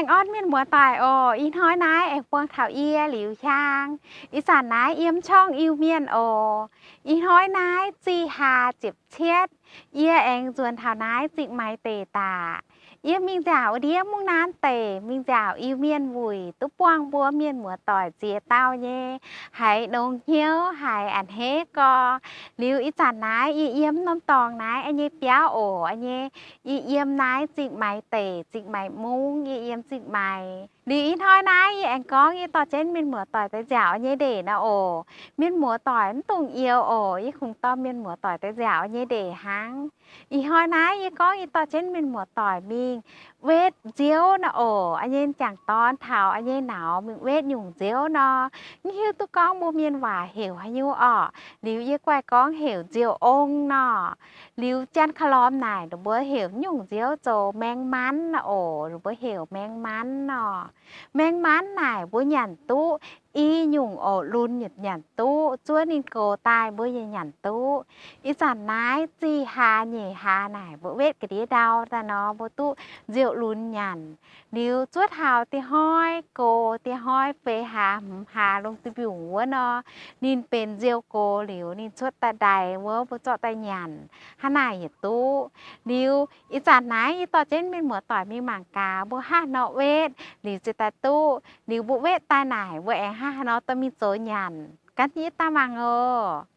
Aengx orn mienh muoz-doic oc, ih hnoi naaiv aengx buangh taux yie Liuz Hiaang. Ih zanc naaiv yiem ช่อง Iu-Mienh oc. Ih hnoi naaiv zih hlaax ziepc cietv, yie aengx nzuonx taux naaiv Zingh Maix deic-bung. Yie mingh nziaauc ndiev mungv naaiv deic, mingh nziaauc Iu-Mienh wuic, duqv buangh mbuo mienh muoz-doic ziex dauh nyei haiz nongx hnyouv, haiz a'hneiv gorx. Liuz ih zanc naaiv yie yiem norm dorngx naaiv nyei biauv oc, nyei yie yiem naaiv Zingh Maix deic, Zingh Maix mungv, yie yiem Zingh Maix. Liuz ih hnoi naaiv yie aengx gorngv yie dorh jienv mienh muoz-doic daaih nziaauc nyei ndeic naaiv oc. Mienh muoz-doic mv dungx youx oc, yie kungx dorh mienh muoz-doic daaih nziaauc nyei ndeic hnangv. Ih hnoi naaiv yie gorngv yie dorh jienv mienh muoz-doic mingh wetv nziouv naaiv oc. Nyei jangc dorn taux nyei nauz mingh wetv nyungc nziouv nor, mv hiuv duqv gorngv mbuo mienh waac heuc haaix nyungc orqc. Liuz yie guaih gorngv heuc nziouv ong nor. Liuz janx-klormx naaic ninh mbuo heuc nyungc nziouv zoux แมงมัน naaiv oc, ninh mbuo heuc แมงมัน nor. แมงมัน naaic mbuo nyanc duqv i nyungc oc, lunx nyanc duqv, zuov ninh gox daaih mbuo yaac nyanc duqv. Ih zanc naaiv zih hlaax nyeic hlaax naaic mbuo wetv ga'ndiev ndau daaih nor, mbuo duqv nziouv lunx nyanc. Liuz zuov taux diev hnoi gox, diev hnoi feix hlaax hmz hlaax lungh duih mbiungc wuov nor, ninh benx nziouv gox liuz ninh cuotv daaih ndaix wuov mbuo zorqv daaih nyanc, hnangv naaic yietc duqv. Liuz ih zanc naaiv yie dorh jienv mienh muoz-doic mingh mangc gaax mbuo hnangv nor wetv liuz ziouc daaih duqv. Liuz mbuo wetv daaih naaic mbuo aengx hnangv haaix nor dorh mingh zoux nyanc. Gan yie daaih mangc oc.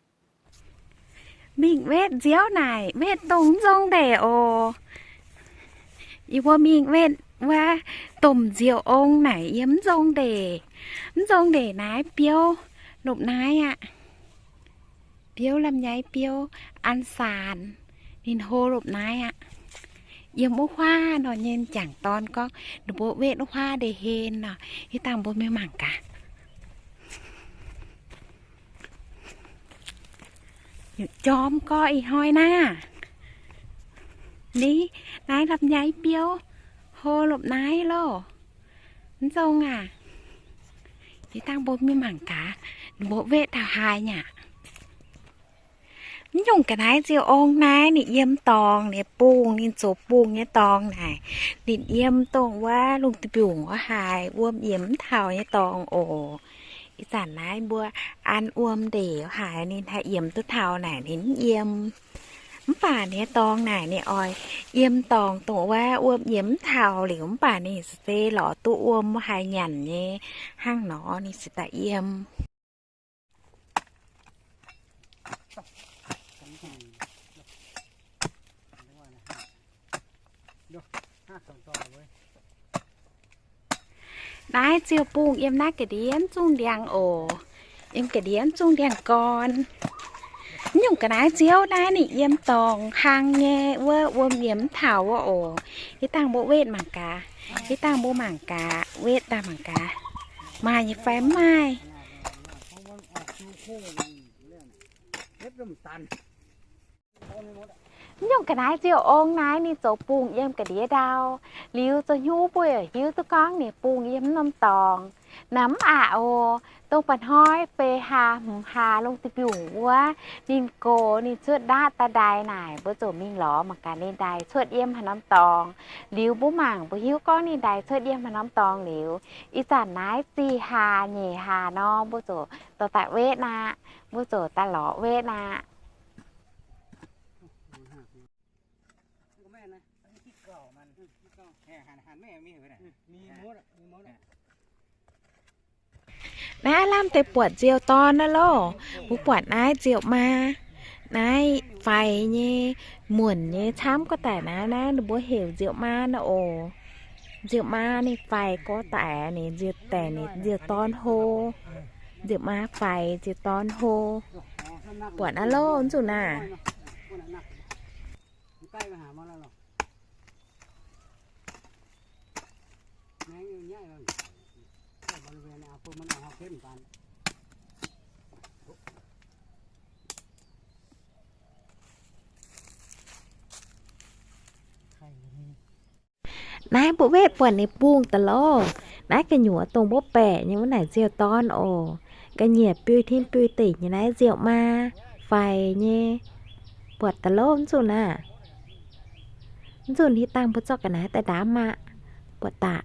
Mingh wetv nziouv naaic wetv dongh mv nzong ndeic oc. Yie mbuo mingh wetv wuov domh nziouv ong naaic yiem mv nzong ndeic. Mv nzong ndeic naaiv biouv lopv naaiv aqv. Biouv lamh nyaiv biouv an saanx, ninh hlo lopv naaiv aqv. Yiem wuov huaav nor nyei jangc dorn gorngv ninh mbuo wetv wuov huaav ndeic-hlen nor, ih dangh mbuo mingh mangc gaax. Jorm gorx ih hnoi naaiv. Ni, naaiv lamh nyaiv biouv hlo lopv naaiv loh. Mv nzong aac. Ih dangh mbuo mingh mangc gaax, ninh mbuo wetv taux haaix nyungc. Mv nyungc ga'naaiv nziouv ong naaiv ninh yiem dorngx, ninh bungx, ninh zoux bungx nyei dorngx naaic. Ninh yiem dongh wuov lungh duih mbiungc wuov haaix, wuom yiemx mv taux nyei dorngx oc. Ih zanc naaiv mbuo an wuom ndeic wuov haaix, ninh haih yiemx duqv taux naaic ninh mv yiem. Mv baac ninh nyei dorngx naaic ninh oix yiem dorngx dongh wuov wuom yiemx mv taux liuz, mv baac ninh se lorz duqv wuom wuov haaix nyanc nyei hnangv nor ninh se daaih yiem. Naaiv nziouv bungx yiem naaiv ga'ndiev zungh ndiangx oc. Yiem ga'ndiev zungh ndiangx gorn. Mv nyungc ga'naaiv nziouv naaiv ninh yiem dorngx hlang nyei wuov wuom yiemx mv taux wuov oc. Ih dangh mbuo wetv mangc gaax. Ih dangh mbuo mangc gaax, wetv daaih mangc gaax, maaih nyei fai mv maaih. Mv nyungc ga'naaiv nziouv ong naaiv ninh zoux bungx yiem ga'ndiev ndau. Liuz zoux hnyuv mbuo yaac hiuv duqv gorngv ninh bungx yiem norm dorngx. Naaiv mv aqc oc. Dongh mba'hnoi feix hlaax hmz hlaax lungh duih mbiungc wuov, ninh gox ninh cuotv ndaatv daaih ndaix naaic, mbuo ziouc mingh lorz mangc gaax ninh ndaix cuotv yiem haaix norm dorngx. Liuz mbuo mangc mbuo hiuv gorngv ninh ndaix cuotv yiem haaix norm dorngx liuz, ih zanc naaiv zih hlaax nyeic hlaax nor, mbuo ziouc dorh daaih wetv aqv. Mbuo ziouc daaih lorz wetv aqv. Naaiv lamh deix buatc nziouv dorn naaiv loh. Mbuo buatc naaiv nziouv maa, naaiv faix nyei, muonc nyei camv gorx daic naaiv, naaiv ninh mbuo heuc nziouv maa naaiv oc. Nziouv maa ninh faix gorx daic, ninh nziouv daic ninh nziouv dorn hlo. Nziouv maa faix, nziouv dorn hlo. Buatc naaiv loh, mv zuqc naaic. Naaiv mbuo wetv buatc ninh bungx daaih loh. Naaiv gu'nyuoz dongh mbuo baeqc nyei wuov naaic nziouv dorn oc. Ga'nyiec biui tin biui deic nyei naaiv nziouv maa, faix nyei. Buatc daaih loh, mv zuqc naaic. Mv zuqc hitv dangh mbuo zorqv ga'naaiv daaih ndaamv aqv. Buatc daaih.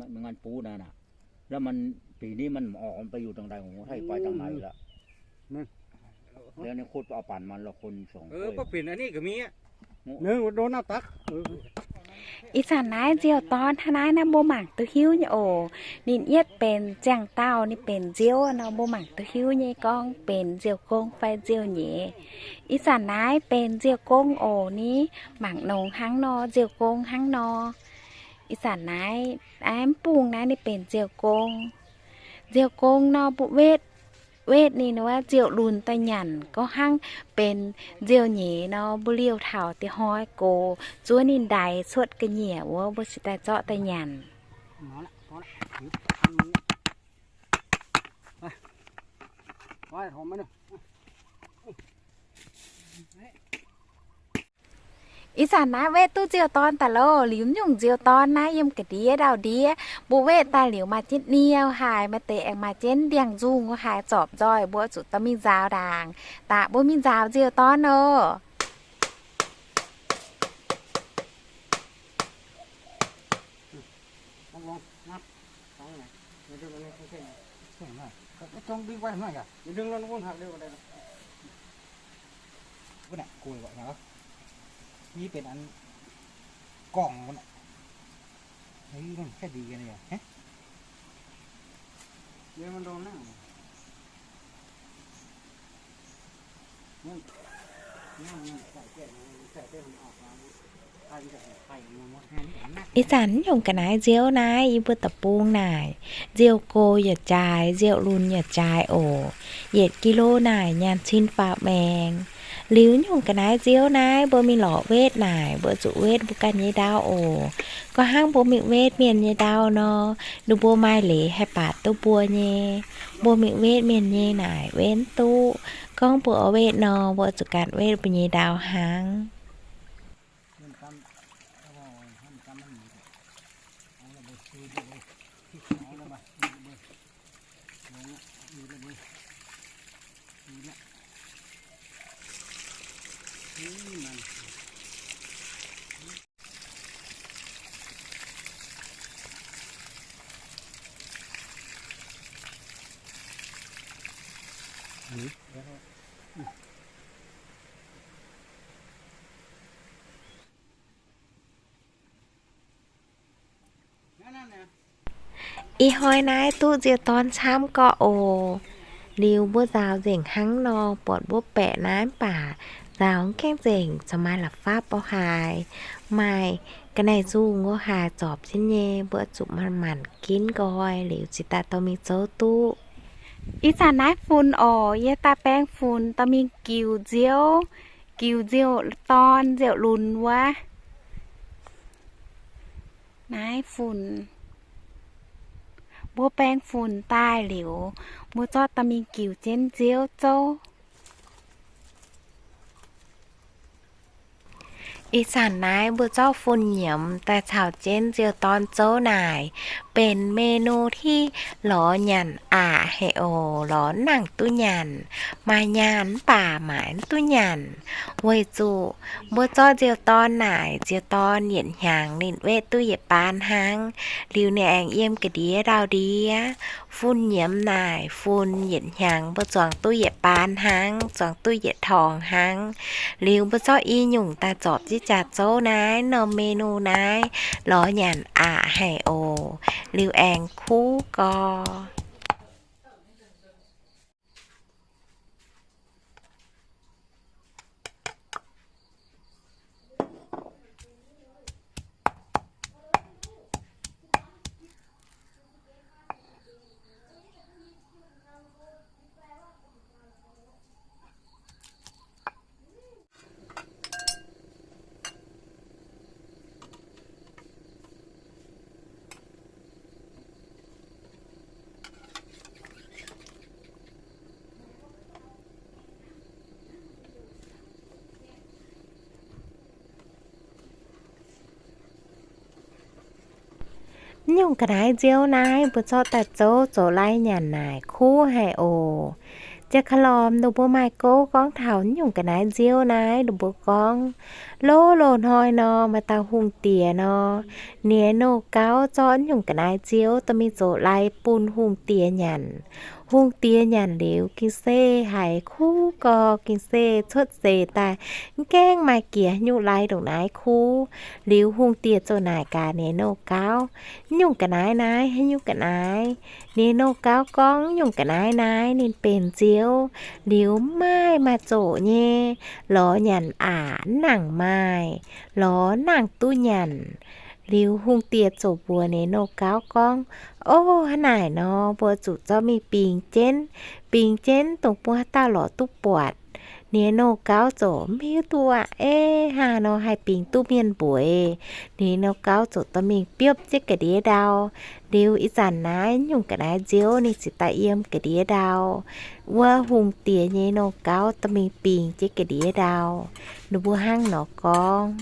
มันงานปูนั่นน่ะ แล้วมันปีนี้มันออก มันไปอยู่ตรงใดของไทย ไปทางไหนละ แล้วนี่ขุดเอาปั่นมันละคนสองคน Ih zanc naaiv nziouv dorn hnangv naaiv naaiv mbuo mangc duqv hiuv nyei oc. Ninh yietv benx ziangh dauh, ninh benx nziouv nor, mbuo mangc duqv hiuv nyei gorngv benx nziouv gong fai nziouv nyeiz. Ih zanc naaiv benx nziouv gong oc ni, mangc nongx hnangv nor, nziouv gong hnangv nor. Ih zanc naaiv, naaiv mv bung naaiv ninh benx nziouv gong. Nziouv gong nor mbuo wetv, wetv ninh wuov nziouv lunx daaih nyanc, gorngv hnangv benx nziouv nyeiz nor, mbuo liouh taux diex hnoi gox zuov ninh ndaix cuotv ga'nyiec wuov, mbuo cingx daaih zorqv daaih nyanc. Ih zanc naaiv wetv duqv nziouv dorn daaih loh, liuz nyungc nziouv dorn naaiv yiem ga'ndiev ndau ndiev. Mbuo wetv daaih liuz maaih jienv nie haic, maaih deix aengx maaih jienv ndiangx-nzungh haic, zorpc nzoih mbuo zuqc dorh mingh nzaaux ndaangc. Daaih mbuo mingh nzaaux nziouv dorn oc. Ni benx an gorngv, Ih zanc nyungc ga'naaiv nziouv naaiv yie mbuo deic-bung naaic, nziouv go yaac jaaix, nziouv lunx yaac jaaix oc. Yietc kilo naaic nyaanh cin faaux maengx. Liuz nyungc ga'naaiv nziouv naaiv mbuo mingh lorz wetv naaic, mbuo zuqc wetv mbuo ganh nyei ndau oc. Gorngv hnangv mbuo mingh wetv mienh nyei ndau nor, ninh mbuo maaih leiz haih baatc duqv mbuo nyei. Mbuo mingh wetv mienh nyei naaic wetv mv duqv. Gorngv mbuo oix wetv nor, mbuo zuqc ganh wetv mbuo nyei ndau hnangv. Ih hnoi naaiv duqv nziouv dorn camv gorqv oc. Liuz mbuo nzaaux nzengc hnangv nor, buatc mbuo baeqc naaiv mv baac nzaaux mv gaengh nzengc, corc maaih la'fapv o haaix, maaih ga'naaiv nzungh o haaix zorpc jienv nyei, mbuo zuqc manc-manc ginv nqoi liuz cingx daaih dorh mingh zouv duqv. Ih zanc naaiv funx oc, yie daaih baeng funx dorh mingh giux nziouv, giux nziouv dorn nziouv lunx wuov. Naaiv funx, mbuo baeng funx daaih liuz, mbuo zorqv dorh mingh giux jienv nziouv zouv. Ih zanc naaiv mbuo zorqv fun nyiemz daaih caux jienv nziou dorn zouv naaic, benx menu hiv lorz nyanc aqc haic oc. Lorz nangc duqv nyanc, maaih nyaanh mv baac maaiz mv duqv nyanc. Weic zuqc mbuo zorqv nziou dorn naaic, nziou dorn yietc hnyangx ninh wetv duqv yietc baan hnangv. Liuz ninh aengx yiem ga'ndiev ndau-ndiev. Fun nyiemz naaic, fun yietc hnyangx mbuo zuangx duqv yietc baan hnangv, zuangx duqv yietc torngx hnangv. Liuz mbuo zorqv i nyungc daaih zorpc jienv jaax zouv naaiv norm menu naaiv, lorz nyanc aqc haic oc. Liuz aengx kuv gorx. Nyungc ga'naaiv nziouv naaiv mbuo zorqv daaih zouv zoux lai nyanc naaic kuv haic oc. Jiex ka'lormx ninh mbuo maaih gouv gorngv taux nyungc ga'naaiv nziouv naaiv, ninh mbuo gorngv loz-loz hnoi nor, maaih dauh hungh diex nor, ninh nyei nouh gauv zorqv nyungc ga'naaiv nziouv dorh mingh zoux lai bun hungh diex nyanc. Hungh diex nyanc liuz gengh se haiz kuv gorx, gengh se cuotv seix daaih mv gaengh maaih jiex nyungc lai ndongc naaiv kuv. Liuz hungh diex ziouc naaic gaax ninh nyei nouh gauv, nyungc ga'naaiv naaiv haaix nyungc ga'naaiv? Ninh nyei nouh gauv gorngv nyungc ga'naaiv naaiv ninh benx nziouv, liuz mv maaih maaih zoqc nyei, lorz nyanc aqc mv nangc maaih, lorz nangc duqv nyanc. Liuz hungh diex ziouc mbuox ninh nyei nouh gauv gorngv, Ov, hnangv naaic nor mbuo zuqc zorqv mingh bingx jienv, bingx jienv dongh bun haaix dauh lorz duqv buatc. Ninh nyei nouh gauv ziouc mv hiuv duqv aqv, hnangv haaix nor haih bingx duqv mienh mbueiz. Ninh nyei nouh gauv ziouc dorh mingh biopv jienv ga'ndiev ndau. Liuz ih zanc naaiv nyungc ga'naaiv nziouv ninh ziouc daaih yiem ga'ndiev ndau. Wuov hungh diex nyei nouh gauv dorh mingh bingx jienv ga'ndiev ndau. Ninh mbuo hnangv nor gorngv.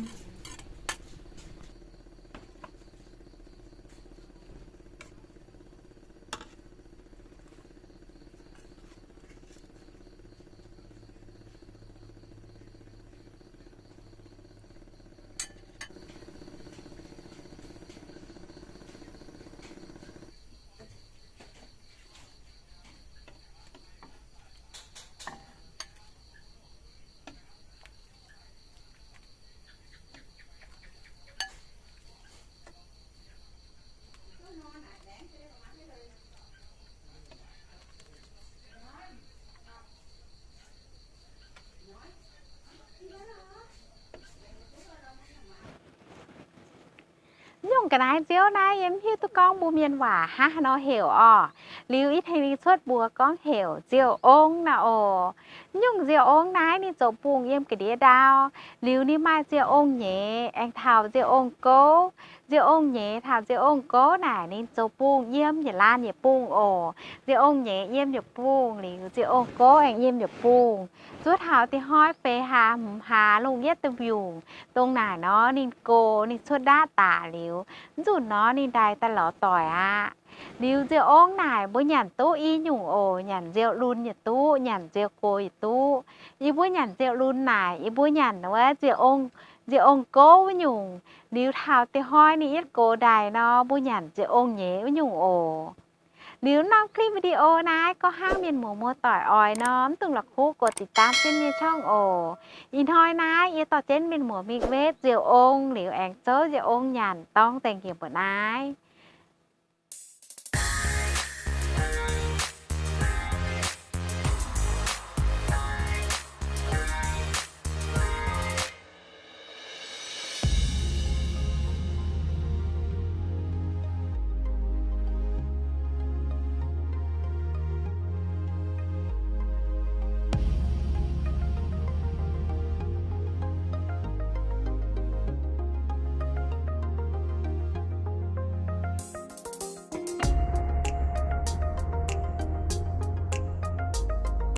Nyungc ga'naaiv nziouv naaiv yie mv hiuv duqv gorngv mbuo mienh waac hnangv haaix nor heuc orqc. Liuz ih tengx ninh cuotv mbuox gorngv heuc nziou ong naaiv oc. Nyungc nziou ong naaiv ninh zoux bungx yiem ga'ndiev ndau. Liuz ninh maaih nziou ong-nyeiz aengx taux nziou ong-gouv. Nziou ong-nyeiz taux nziou ong-gouv naaic ninh zoux bungx yiem yietc laanh yietc bungx oc. Nziou ong-nyeiz yiem yietc bungx liuz nziou ong-gouv aengx yiem yietc bungx. Zuov taux da'nyeic hlaax, feix hlaax, hmz hlaax, lungh yietv da'mbiungc, dongh naaic nor ninh gox, ninh cuotv ndaatv daaih liuz, mv nzunc nor ninh ndaix daaih lorz doic aqv. Liuz nziou ong naaic mbuo nyanc duqv i nyungc oc. Nyanc nziou lun yaac duqv, nyanc nziou gox yaac duqv. Yie mbuo nyanc nziou lun naaic yie mbuo nyanc wuov nziou ong, nziou ong-gouv wuov nyungc. Liuz taux da'nyeic hlaax ninh yietv gox ndaix nor mbuo nyanc nziou ong-nyeiz wuov nyungc oc. Liuz norm clip video naaiv gorngv hnangv mienh muoz muoz-doic oix nor mv dungx la'kuqv กดติดตาม jienv nyei ช่อง oc. Ih hnoi naaiv yie dorh jienv mienh muoz mingh wetv nziou ong liuz aengx zouv nziou ong nyanc dorng dengh njiec mbuo naaiv.